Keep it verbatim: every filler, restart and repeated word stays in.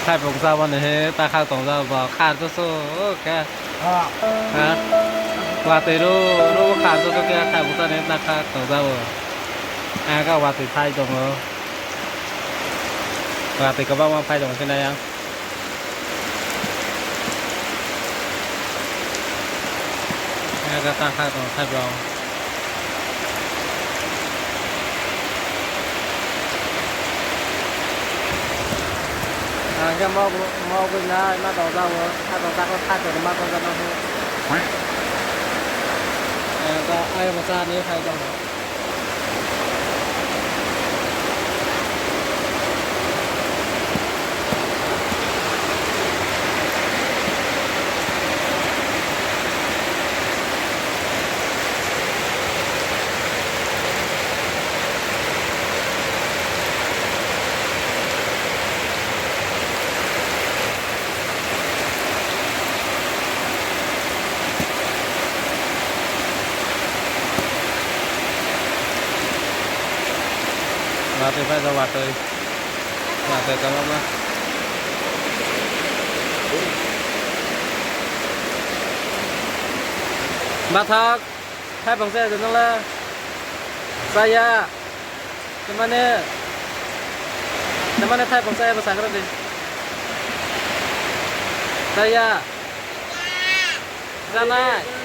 Khaipung saboni he ta khak tong jabo, khar joso khe. Ha? Watwi ro, ro khar joso khe khaipung sani ta khak tong jabo. Ang khe watwi phai tongo. Watwi kwbangma phai tongo khe nai ang. Ang khe ta khak tongo khaipung. Ang khe mok, mok wngna ma tongjago, ma tongjago, kha tongma tongjago. Ang khe ayang bo cha ni phai tongo. Watwi phai kha watwi. Watwi kwbangma. Bathak, khaipung chaya de nang le? Chaya. Tamani, tamani khaipung chaya ba sakra de. Chaya. Janai.